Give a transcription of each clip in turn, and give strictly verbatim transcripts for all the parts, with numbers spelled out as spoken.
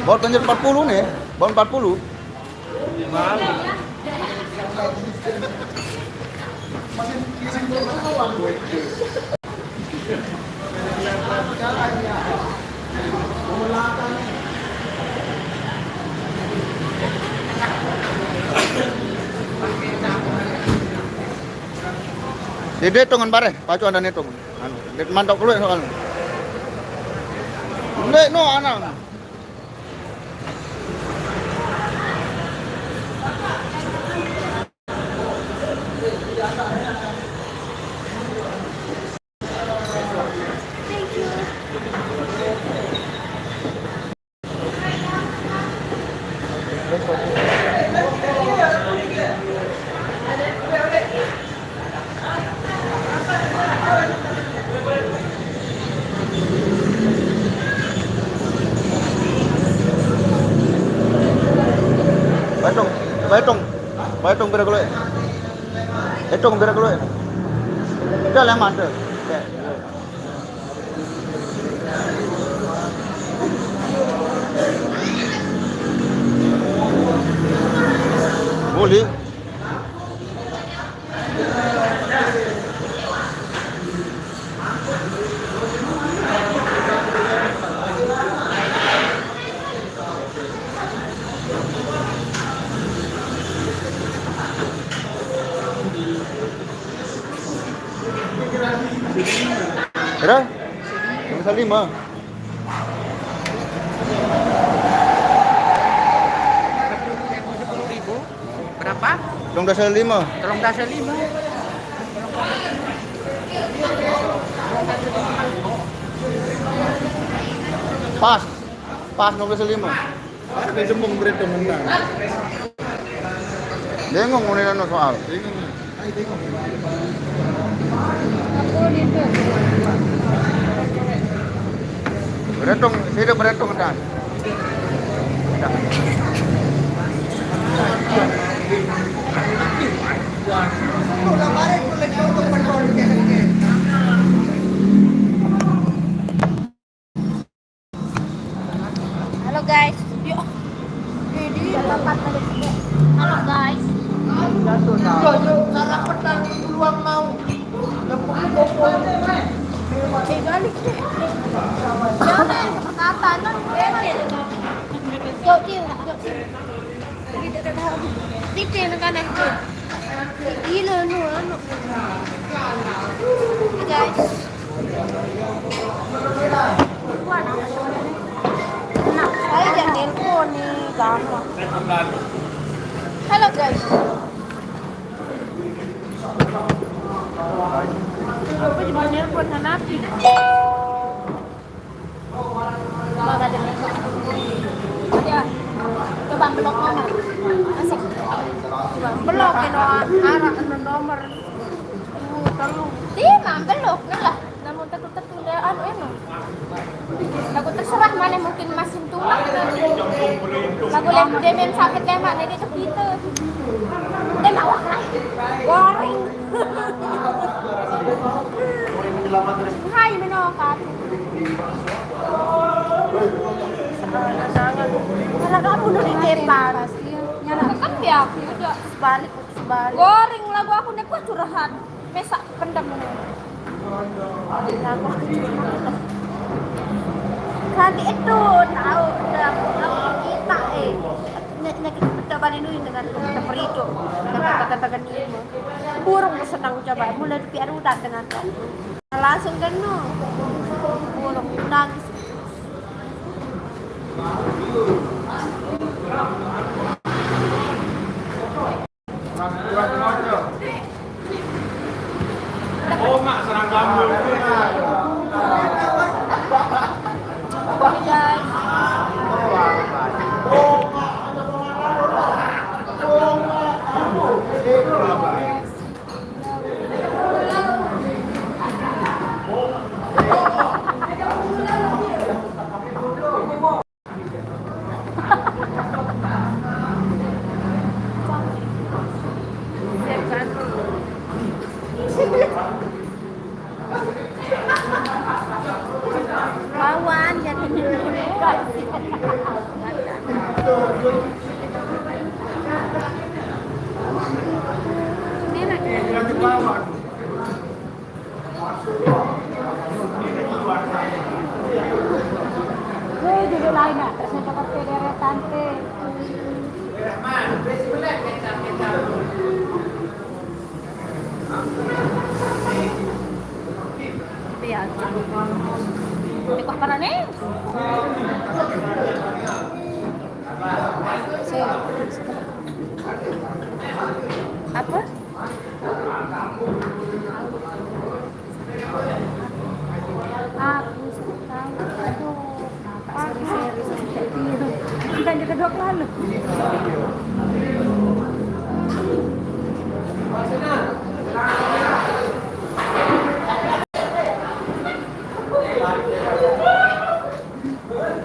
Baru banjir empat puluh nih, baru empat puluh. Jadi hitungan bareh, pacu anda hitung. Anu, dek mantap dulu soal. Ndek no anang. Baitong, baitong, baitong bira keluar. Baitong bira keluar. Udah lah, mantap. Boleh. Berapa? Yang besar lima. Berapa? Dong dasar lima. Tolong dasar lima. Pas. Pas nomor lima. Ada jembung berita menang. Bingung ini anu soal. Bingung. Ai, bingung. Berhitung, sini berhitung, Dan. Halo guys. Yo. Halo guys. Jatuh, nah. Yo, yo, salah petang peluang mau. Lempeng bokong. Eh, balik deh. Jangan, kata, non. Yuk, yuk, yuk. Titik kanan tuh. Gila lu, anu. Guys. Nah, saya jangan nelpon nih, gampang. Halo guys. Apa juga nelpon Hanapi? Coba blok nomor. Asik. Coba blok, eno, arah eno nomor. Uh, telu. Di, blok, nah lah. Namun takut tertunda, anu, eno. Takut terserah mana, mungkin masih tulang. Lagu lem-, demen sakit lemak, nek itu kita. Demen wah, goreng. Hai, menokat. Salah kamu udah di depan. Nyala kan ya, udah. Sebalik, sebalik. Goreng lagu aku nek kuat curhat. Mesak pendem. Lagu aku curhat. Nanti itu tahu udah tahu kita, eh. Nek, nek kita balik dulu dengan kita perido. Kata-kata gini. Burung senang coba. Mulai piar udah dengan langsung kena. Burung nangis. Wawan, jadi dulu. Lain na, terus na dapat ke deretan te. Iya, cukup. Ini kok parah nih? Apa? Aku suka. Aduh, serius-serius. Bukan kita dua kali.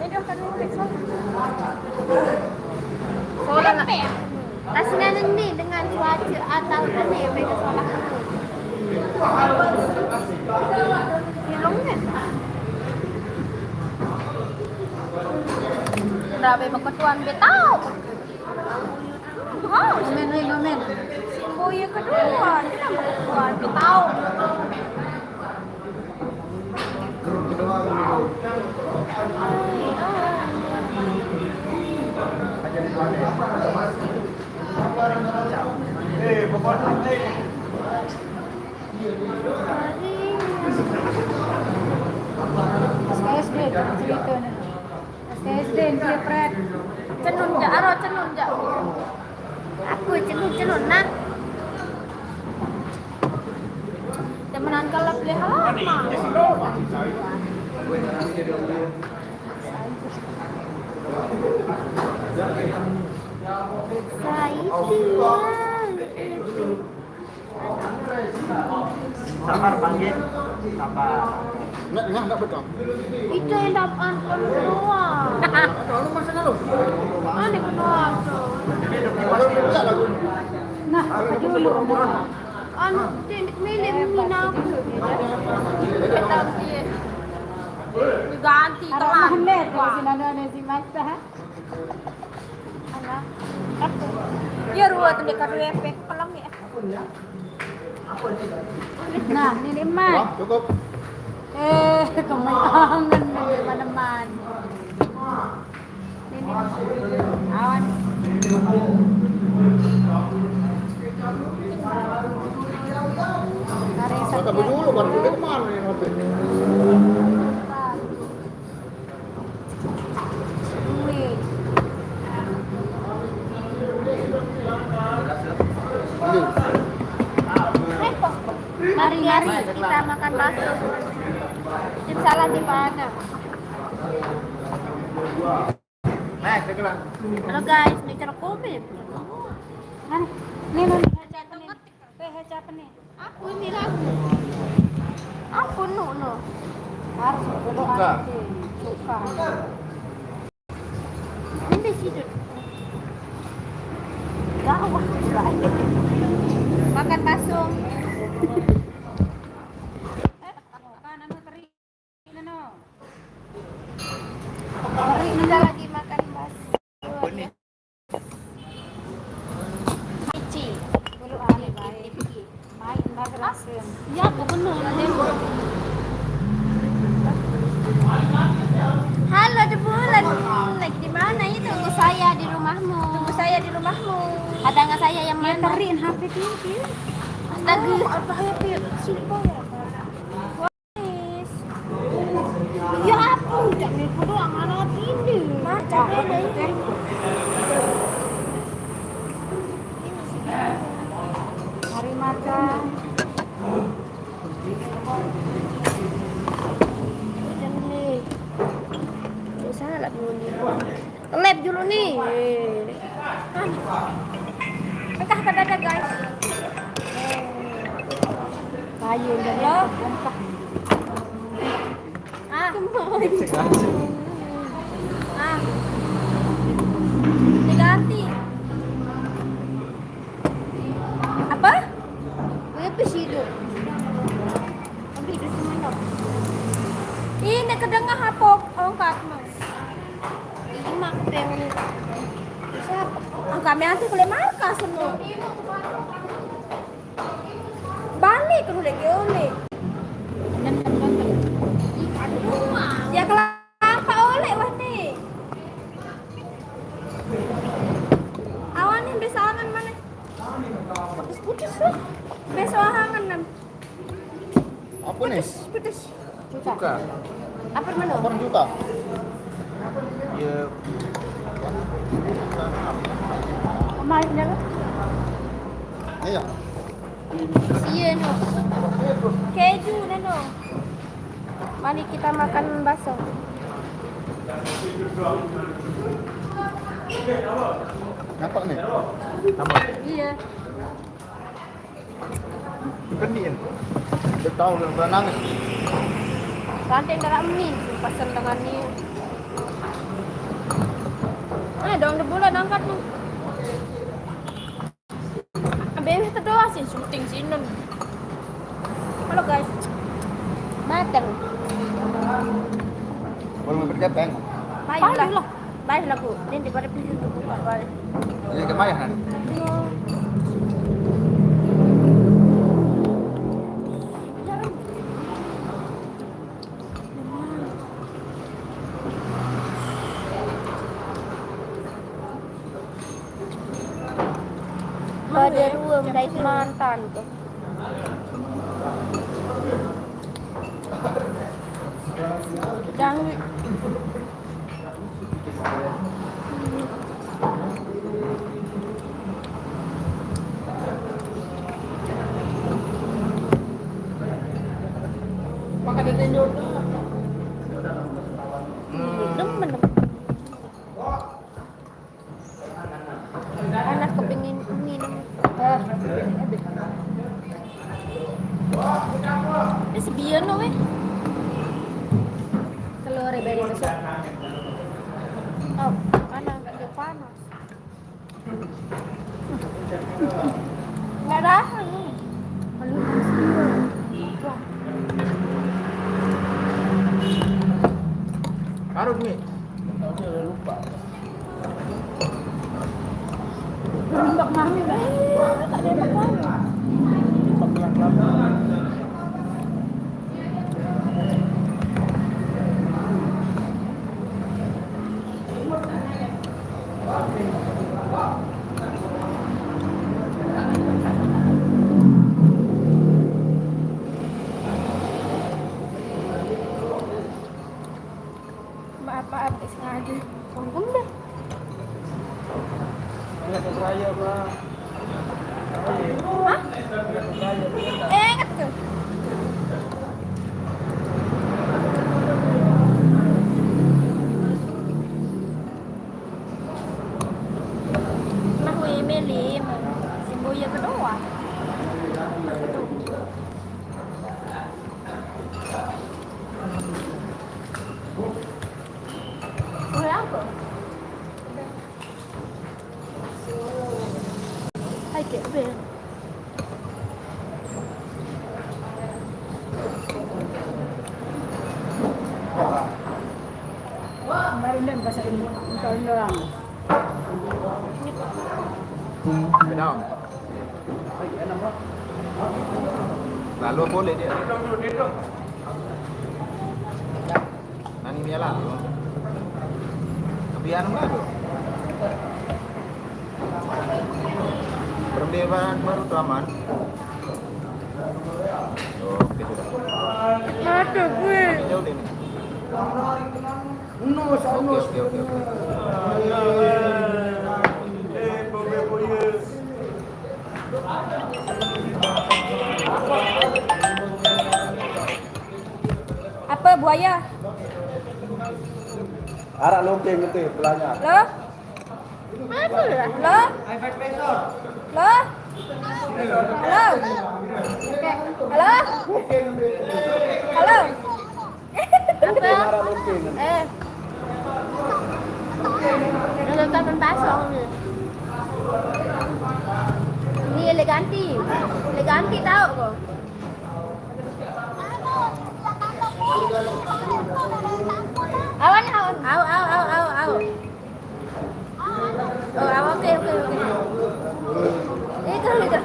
Aduh, kan lembek, soalnya. Soalnya. Lembek. Kasih nanti dengan cuaca atau aneh, beda soalnya. Hilangnya. Rabe maketuan be tau. Oh, amin, amin, amin. Simbo ye kedua, dia nama ketuan be tau. S K S D, cerita ni. S K S D, dia pret. Cenun jak, aro cenun jak. Aku cenun-cenun nah. Temenan kalau beli halaman. Saya itu. Sabar, panggil. Sabar. Enggak, enggak, enggak betul. Itu yang dapat keluar. Ada lu masa lalu. Ada keluar tuh. Enggak lagu. Nah, dulu. Anu, tindik milik mina aku. Ganti teman. Arah mana tu? Sini ada, ada si Mas, ha? Alah. Apa? Ya, ruwet dekat ruwet, pelang ya. Nah, ini Mas. Wah, cukup. Eh, kemenangan teman-teman. Ini Mas. Awan. Tarik. Kata satu. Dulu kan, ini kemana nih, Mas? Mari, mari kita makan bakso. Tim salah di mana? Halo guys, ini cara kopi. Mana? Ini, ini. Eh, siapa nih? Aku ini lagu. Aku nu, nu. Harus berdoa. Suka. Nanti sih, Dut. Gawah, guys. Makan bakso. Eh, kan anu teri. Ini, no. Teri, kita lagi makan bakso. Apa nih? Cici. Dulu, ah, baik. Baik, Mbak, berhasil. Ya, aku penuh. Halo, Debulan. Lagi di mana itu? Tunggu saya di rumahmu. Tunggu saya di rumahmu. Ada nggak saya yang mana? Terin H P tinggi. Astaga. Oh, apa ya, Pip? Sumpah ya, Pak. Ya ampun, jangan aku doang, anak ini. Macam ada ini. Mari makan. Jangan nih. Nggak usah lah, bunyi. Lep dulu nih. Pecah ke dada, guys. Kayu dan lo. Ah. Ah. Diganti. Apa? Apa sih itu? Tapi itu semuanya. Ini kedengah apa? Ongkat, Mas. Ini mah aku pengen. Siapa? Ang kami anti kulit markas, no. Balik ke lagi oleh. Ya kelapa oleh wah nih. Apa menu? Delapan juta. Iya. Mahal ya? Iya. Iya, no. Keju, no. Mari kita makan bakso. Apa nih? Tambah. Iya. Penin. Dia tahu yang pernah nangis. Santai ndak kami, pasal dengan ni. Eh, dong, di bulan angkat tu. Abis itu doa sih syuting sini. Halo guys. Mateng. Belum berjepeng. Payulah. Payulah. Baik lagu. Ini di balik pintu buka balik. Ini kemarin kan? Pada dua mendaik mantan tu. Jangan. Demen. Anak kepingin minum. Ah, ini sebian no weh. Keluar dari masuk. Oh, panas, agak panas. Nggak ada. Aduh, panas. Baru nih. Udah lupa. Nembak mami, udah. Tak ada nembak mami. Maaf, maaf, nggak sengaja. Untung deh. Saya, Pak. Hah? Ingat tuh. Nah, weh, Meli, Simboya kedua. Weh, apa? Hai, Kak, apa ya? Kemarin dia pasal ini, tahun doang. Kenal. Lalu boleh dia. Nani Miala. Kebiasaan baru. Berembe baru tu aman. Oke, sudah. Ada gue. Jauh deh. Oke, oke, oke, oke. Apa buaya? Arak longkeng itu belanya. Lo? Apa ya? Lo? Lo? Halo? Halo? Halo? Apa? Eh. Udah nonton pasang ni. Ni eleganti. Eleganti tahu kau. Awan, awan. Au, au, au, au, au. Oh, au, oke, oke, oke. Itu, itu.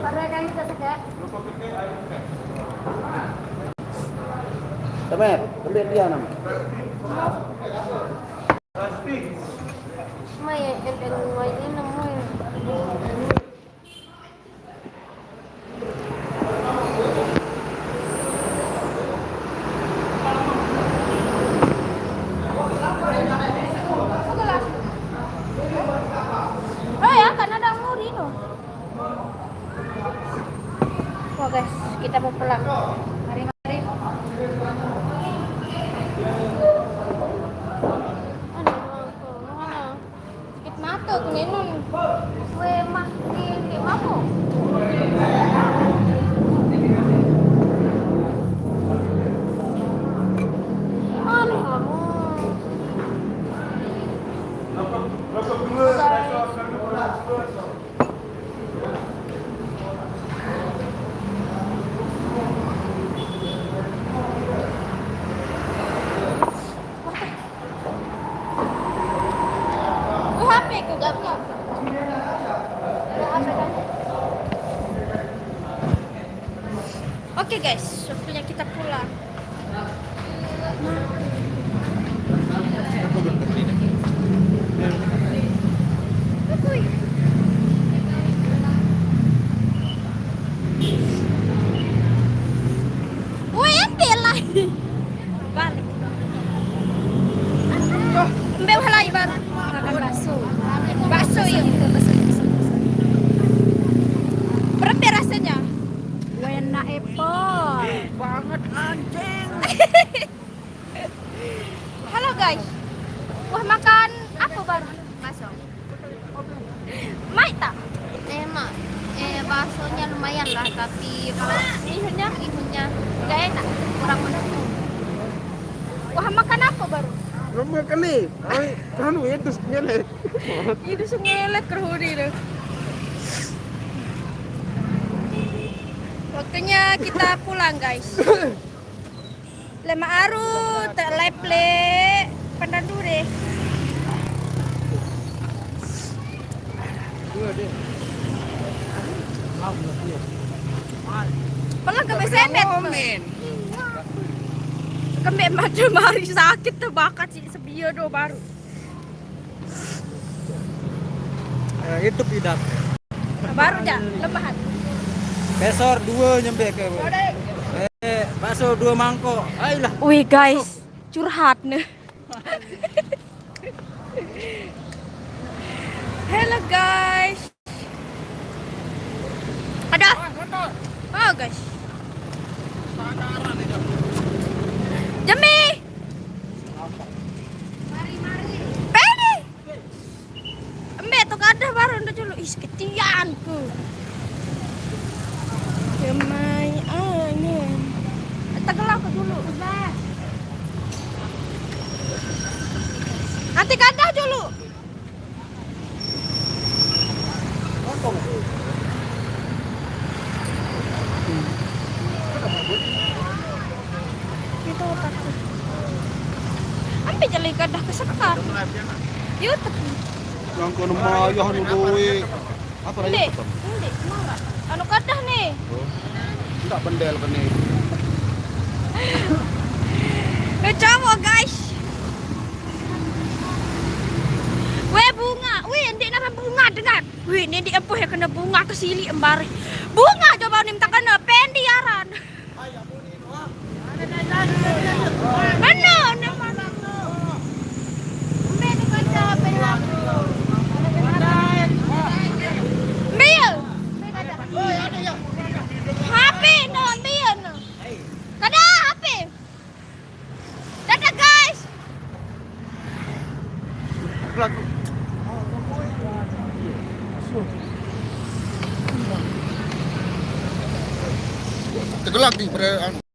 Pada kan kita sedek. Temen, temen dia nama. Mai, enteng mai ini mai. Mari, mari. Ano, ano, ano? Sakit mata ko, Nenon. Kue mah di, di mako. Ano, ano? Wih, H P ku gablang. Oke, guys, waktunya kita pulang. Woi, ambil lah. Balik. Ambil lah, Iban. Makan bakso. Bakso, yuk. Berapa rasanya? Wena apple. Banget, anjing. Halo, guys. Wah, makan apa baru? Bakso. Mai tak? Enak. Eh, baksonya lumayan lah, tapi kalau mihunnya, mihunnya nggak enak, kurang mendukung. Wah, makan apa baru? Rumah kali. Ai, anu itu sebenarnya. Itu sungguh kerhudi tuh. Waktunya kita pulang, guys. Lemak aru, tak leple. Pandan dure. Pelang ke besemet. Komen. Kembek macam hari sakit terbakar sih sebia do baru. Eh, itu pidat. Baru ja, lebahan. Besor dua nyampe ke. Eh, bakso dua mangkok. Ayolah. Wih, guys, curhat nih. Hello, guys. Ada. Oh, guys. Jemi. Pedi. Embe tu kadah baru ndak dulu. Ih, ketian ku. Jemai angin. Tegelak ke dulu. Nanti kadah dulu. Itu otakku. Ampe jeli kadah kesekar. Yuk, yang kono mayah nu duwe. Apa lagi? Ndik, ndik, mangga. Anu kadah nih. Enggak bendel kene. Weh, cowok, guys. Weh, bunga. Weh, ndik nara bunga dengan. Weh, ini ndik empuh ya kena bunga ke sili embar. Bunga coba nim tak kena pendi aran. Bener, bener. Ambil. H P no, ambil no. Kada H P. Dadah, guys. Tegelak di pada anu.